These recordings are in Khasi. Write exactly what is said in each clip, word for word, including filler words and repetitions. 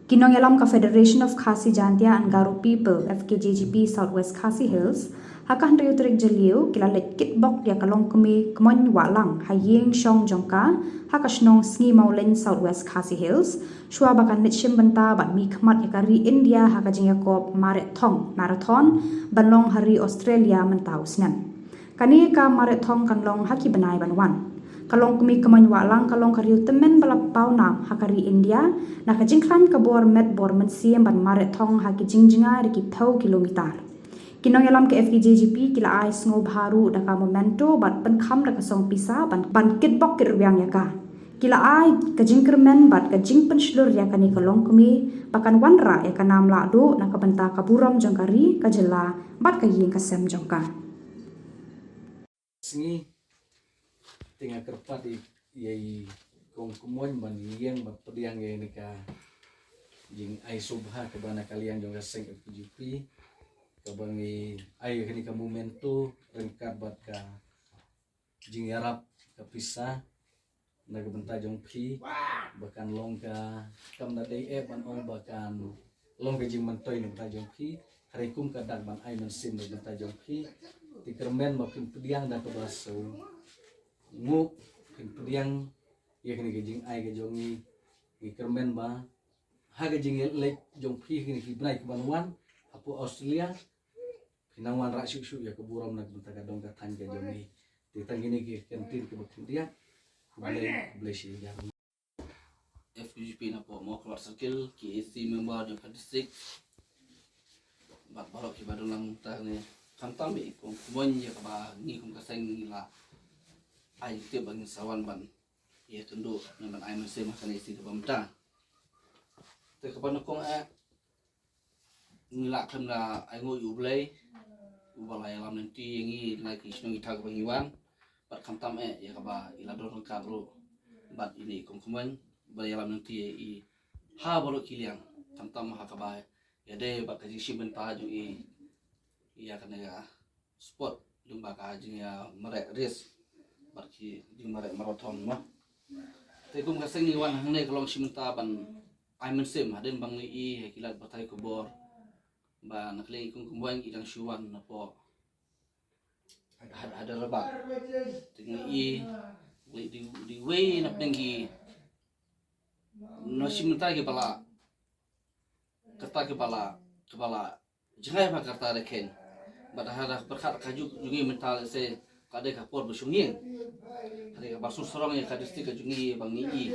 Ki nongïalam ka Federation of Khasi Jaintia and Garo People, F K J G P, South West Khasi Hills, ha ka hynriew tarik Jylliew ki la leit kitbok ïa ka longkmie kmoin wah lang ha ïing shong jong ka ha ka shnong Sngi Mawlein, South West Khasi Hills, shuwa ba kan leit shim bynta bad mihkhmat ïa ka ri India ha ka jingïakop Marethong Marathon ban long ha ri Australia mynta u snem. Kane ka Marethong kan long ha ki bnai ban wan. Ka longkmie kmoin wah lang ka long ka riew tymmen ba la paw nam ha ka ri India na ka jingkhlaiñ ka bor met bor mynsiem ban marethong ha ki jingjngai da ki phew kilometer. Ki nongïalam ka F K J G P ki la ai sngewbha ruh da ka memento bad pynkham da ka song pisa ban, ban kitbok kitrwiang ïa ka. Ki la ai ka jingkyrmen bad ka jingpynshlur ïa kane ka longkmie ba kan wanrah ïa ka nam lahduh na ka bynta ka burom jong ka ri, ka jylla bad ka ïing ka sem jong ka. Sngi te nga kyrpad ïa i kong kmoin ban ïeng ban pdiang ïa kane ka jingai sngewbha kaba na ka liang jong ka seng F K J P kaba ngi ai ïa kane ka memento ryngkat bad ka jingïarap ka pisa na ka bynta jong phi ba kan long ka, kam da dei eh ban ong ba kan long ka jingmyntoi na ka bynta jong phi. Hynrei kum ka dak ban ai mynsiem na ka bynta jong phi, te kyrmen ba phin pdiang da kaba sngewbha, phin pdiang ïa kane ka jingai ka jong ngi. Ngi kyrmen ba ha ka jingleit jong phi ha kine ki bnai ki ban wan hapoh Australia, phin nang wanrah shuh shuh ïa ka burom na ka bynta ka dong ka thaiñ ka jong ngi. Te tang kine ki kyntien kiba khyndiat. Khublei, khublei shibun. F K J P napoh Mawkyrwat Circle, K A C member jong ka district, bad baroh kiba don lang mynta ne. Khamtam i kong kmoin ïa kaba ngi kum ka seng ngi la ai tip ba ngin sa wan ban ïakynduh ne ban ai mynsiem ha kane ka sngi kaba mynta. Te kaba nyngkong eh ngi la khlem da ainguh ïa U Blei uba la ïalam lynti ïa ngi na ki shnong ki thaw kaba ngi wan. Bad khamtam eh ïa kaba i la don ryngkat ruh bad ine i kong kmoin ba ïalam lynti ïa i ha baroh ki liang, khamtam ha kaba ïadei bad ka jingshim bynta jong i ïa kane ka sport, lyngba ka jingïamareh race bad ki jingmareh marathon mo. Te kum ka seng ngi wan hangne ka long shim bynta ban ai mynsiem hadien ba ngi i ha ki lad batai khubor ba na ka liang i kong kmoin i dang shu wan napoh Had-, Hyderabad. Te ngi i di, di wei na pdeng ki nongshim bynta kiba la, kata kiba la, kiba la jngai ba kata da khein. Bad ha da pyrkhat ka juk jong ngi mynta lehse ka dei ka por ba shong ïing. Hynrei kaba suk sarong ïa ka district ka jong ngi ba ngi i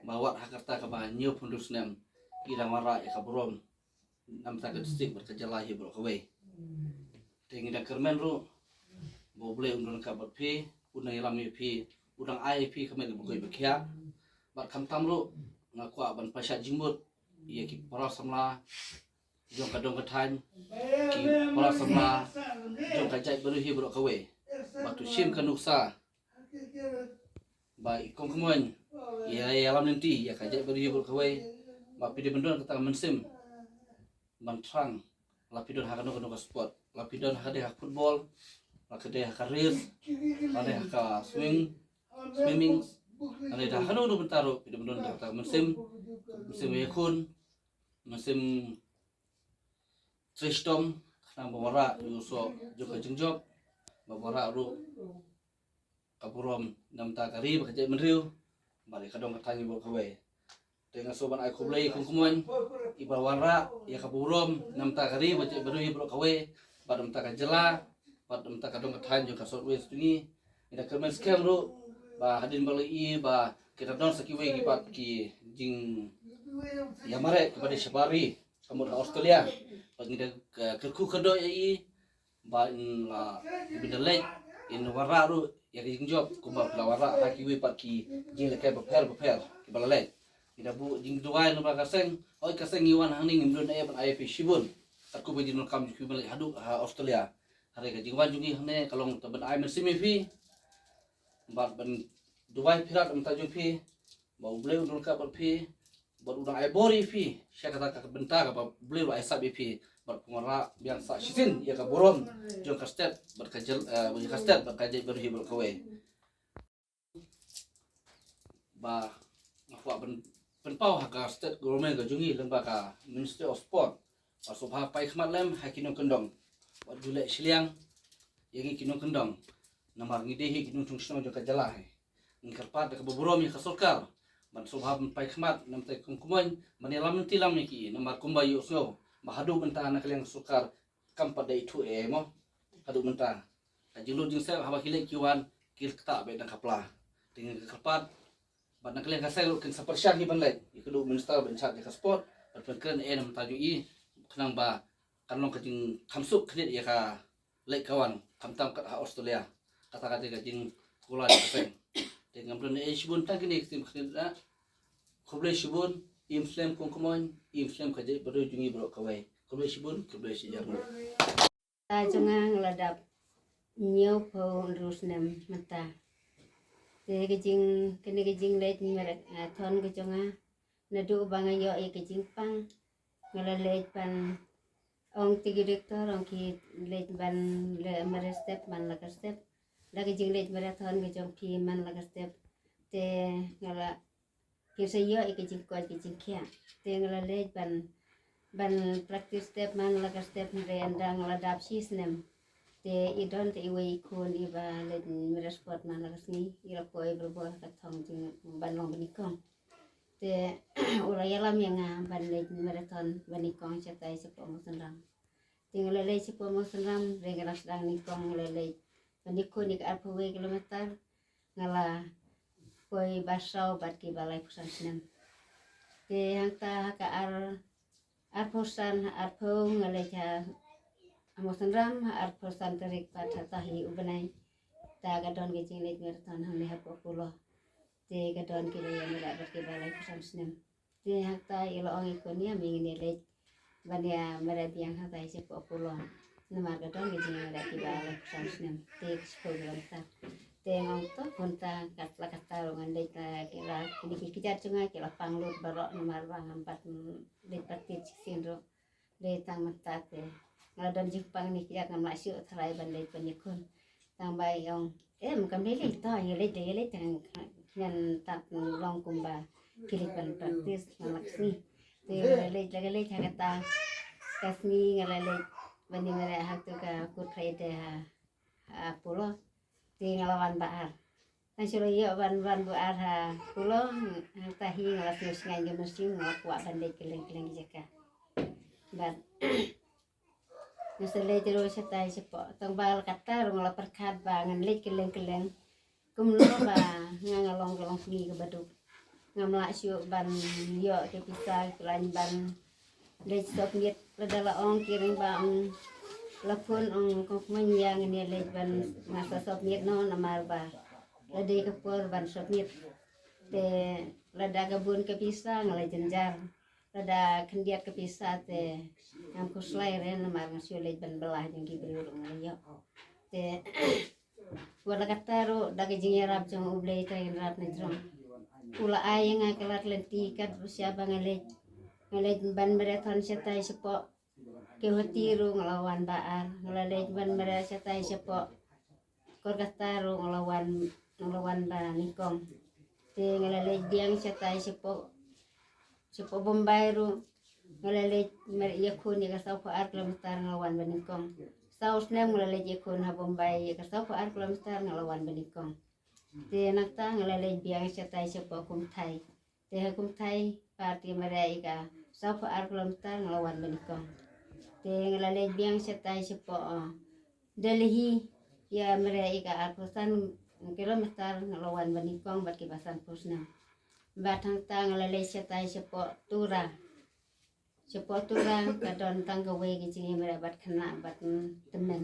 ba wat ha kata kaba hynñiew phew hynriew snem i dang wanrah ïa ka burom na bynta ka district bad ka jylla hi baroh kawei. Te ngi dang kyrmen ruh ba U Blei un don ryngkat bad phi, un dang ïalam ïa phi, un dang ai ïa phi ka met kaba koit ba khiah. Bad khamtam ruh nga kwah ban pynshad jingmut ïa ki para samla jong ka dong ka thaiñ, ki para samla jong ka jaitbynriew hi baroh kawei ba to shim ka nuksa ba i kong kmoin ïa, ïalam lynti ïa ka jaitbynriew hi baroh kawei ba phi dei ban don kata ka mynsiem ban thrang, la phi don ha kano kano ka sport, la phi don ha ka dei ha football, la ka dei ha ka race, la dei ha ka swing, swimming, la dei ha kano kano bynta ruh phi dei ban don kata ka mynsiem, mynsiem ïakhun, mynsiem trei shitom khnang ba wanrah ïa u soh jong ka jingjop, ba wanrah ruh ka burom na bynta ka ri bad ka jaitbynriew bad ïa ka dong ka thaiñ baroh kawei. Te nga sngewbha ban ai khublei kum kmoin iba wanrah ïa ka burom na bynta ka ri bad ka jaitbynriew baroh kawei bad na bynta ka jylla bad na bynta ka dong ka thaiñ jong ka South West jong ngi. Ngi da kyrmen skhem ruh ba hadien ba la i ba ki da don sa kiwei ki pat ki jingïamareh kiba dei shabar ri ka mut ha Australia. Bad ngi da, eh, kyrkhu kyrdoh ïa i ba in la, bin da leit in wanrah ruh ïa ka jingjop kumba la wanrah ha kiwei pat ki jinglehkai bapher bapher kiba la leit. Ngi da buh jingduwai na ka seng, hooid ka seng ngi wan hangne ngim don ei ban ai ïa phi shibun. Kat kumba jingdonkam jong phi ban leit haduh ha Australia. Hynrei ka jingwan jong ngi hangne ka long tang ban ai mynsiem ïa phi bad ban duwai pyrshah na bynta jong phi ba U Blei un don ryngkat bad phi bad un ai bor ïa phi sha kata ka bynta kaba U Blei u ai sap ïa phi bad pynwanrah biang sah shisien ïa ka burom jong ka state bad ka jylla, eh, jong ka state bad ka jaitbynriew baroh kawei. Ba nga kwah ban pynpaw ha ka state government ka jong ngi lyngba ka Ministry of Sport, ba sngewbha pynpaw khmat lem ha ki nongkyndong, wat ju leh shiliang ïa ngi ki nongkyndong. Namar ngi dei hi ki nongshong shnong jong ka jylla hi. Ngi kyrpad da kaba burom ïa ka sorkar ban sngewbha pynpaw khmat namar ka kum kumne, ban ïalam lynti lang ïa ki, namar kumba ïohsngew ba haduh mynta na ka liang sorkar kam pat da ithuh ei ei mo. Haduh mynta ka jinglut jingsep, haba ki leit ki wan, ki ktah beit dang ka pla. Te ngi kyrpad bad na ka liang ka seng ruh kin sa pyrshang hi ban leit ïa ka duh minister ba in charge ïa ka sport, ban pynkren ei na mynta jong i, khnang ba kan long ka jingkham suk khyndiat ïa ka leit ka wan, khamtam kat ha Australia. Kata ka dei ka jingkular ïa ka seng. Te ngam don ei shibun, tang kine ki ktien khyndiat. Khublei shibun, im slem kum kumne, im slem ka jaitbynriew jong ngi baroh kawei. Khublei shibun, khublei shihajar nguh. Ta jong nga nga la dap hynñiewphew hynriew snem mynta. Te ka jing, kane ka jingleit marathon ka jong nga, naduh ba nga ïoh ïa ka jingpang, nga la leit ban ong te ki doktor, ong ki leit ban leh mare step man la ka step. Da ka jingleit marathon ka jong phi man la ka step. Te nga la, phi sa ïoh ïa ka jingkoit ka jingkhiah. Te nga la leit ban, ban practice step man la ka step, hynrei ynda nga la dap shi snem, te i don te iwei i khun iba leit mare sport man la ka sngi, i la poi barabor ha ka thong jing ban long ba nyngkong. Te u la ïalam ïa nga ban leit marathon ba nyngkong shatai shapoh Mawsynram. Te nga la leit shapoh Mawsynram, hynrei nga la sdang nyngkong, nga la leit ban ïakhun ïa ka arphew wei kilometer, nga la poi ba saw bad kiba laiphew san snem. Te hangta ha ka ar, arphew san, arphew nga leit ha Mawsynram, ha arphew san tarik pat ha Tahi u bnai. Ta ka don ka jingleit marathon hangne hapoh Apollo. Te ka don kiba ïa mara bad kiba laiphew san snem. Te hangta i la ong i khun ïa me ngin ïa leit ban ïa mara biang hangta shapoh Apollo. Namar ka don ka jingmara kiba laiphew san snem. Te ka shiphew kilometer. Te nga ong to khun, ta kat la katta ruh ngan leit, la ki la kine ki kjat jong nga ki la pang lut baroh namar ba ngam pat leit pat tied shisien ruh. Dei tang mynta te nga la don jingpang ne ki ïa, ngam lah shuh tharai ban leit ban ïakhun. Tang ba i ong, em, kam dei leit, to ïa leit, ïa leit, tang ngan tat long kumba ki leit ban practice man la ka sngi. Te nga la leit, la ka leit ha kata ka sngi nga la leit ban ïa mareh ha katu ka Good Friday ha, ha Apollo. Te nga la wan ba ar. Tang shu la ïoh ban wan ba ar ha Apollo, hangta hi nga la sngewsngaiñ ka mynsiem, nga la kwah ban leit kylleng kylleng ki jaka. Bad nga sa leit ruh shatai shapoh, tang ba la katta ruh nga la pyrkhat ba ngan leit kylleng kylleng. Kumno ba nga, nga long ka longkmie kaba duk. Ngam lah shuh ban ïoh ki pisa ki laiñ ban leit submit. Lada la ong ki rangbah, ong la phone, ong kong Kmaiñ ïa ngan ïa leit ban, nga sa submit noh namar ba la dei ka por ban submit. Te lada ka bun ka pisa nga la jynjar. Lada khyndiat ka pisa te ngam khuslai re namar nga shu leit ban bylla jong ki briew ruh nga la ïoh. Te wat la katta ruh da ka jingïarap jong U Blei, Trai Kynrad na jrong, u la ai ïa nga ka lad lynti katba sha ba nga leit, nga leit ban marathon shatai shapoh Guwahati ruh nga la wan ba ar, nga la leit ban marathon shatai shapoh Kolkata ruh nga la wan, nga la wan ba nyngkong. Te nga la leit biang shatai shapoh, shapoh Bombay ruh nga la leit mar ïakhun ïa ka sawphew ar kilometer, nga la wan ba nyngkong. Saw snem nga la leit ïakhun ha Bombay ïa ka sawphew ar kilometer, nga la wan ba nyngkong. Te nangta nga la leit biang shatai shapoh Kumthai. Te ha Kumthai pat ïa mareh ïa ka sawphew ar kilometer, nga la wan ba nyngkong. Te nga la leit biang shatai shapoh, uh, Delhi, ïa mareh ïa ka arphew san kilometer, nga la wan ba nyngkong bad kiba sanphew snem. Bad hangta nga la leit shatai shapoh Tura. Shapoh Tura ka don tang kawei ka jingïamareh bad khynnah bad, mm, tymmen.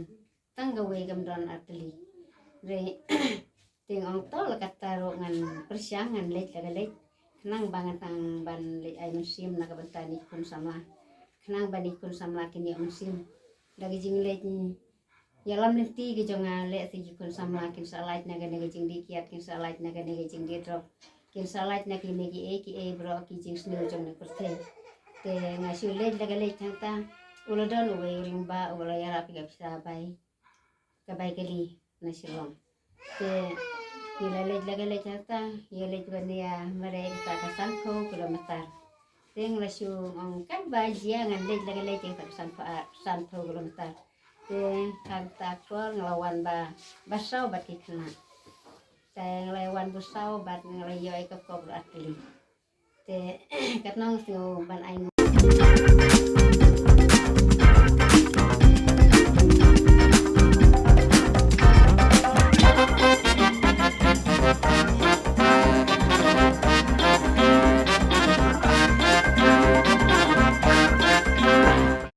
Tang kawei, kam don artylli. Re, te nga ong to la katta ruh ngan pyrshang, ngan leit la ka leit. Khnang ba ngan tang ban leit ai mynsiem na ka bynta ki khun samla. Khnang ba ki khun samla kin ïoh mynsiem. Da ka jingleit, mm, ïalam lynti ka jong nga, lehse ki khun samla kin sa lait na kane ka jingdih kiad, kin sa lait na kane ka jingdih drok, kin sa lait na kine kiei kiei baroh ki jingsniew jong ka pyrthei. Te nga shu leit la ka leit hangta, u la don uwei u rangbah u la ïarap ïa ka pisa bai, ka bai kali na Shillong. Te Ngi la leit la ka leit hangta, ngi leit ban ïa mareh kata ka sanphew kilometer. Te nga la shu ong katba jia ngan leit la ka leit kata ka sanphew, ah, sanphew kilometer. Te hangta kor nga la wan ba, ba saw bad ki khynnah. Te nga la wan ba saw bad nga la ïoh ïa ka kop ruh ar tylli. Te katno nga sngew ban ai nguh.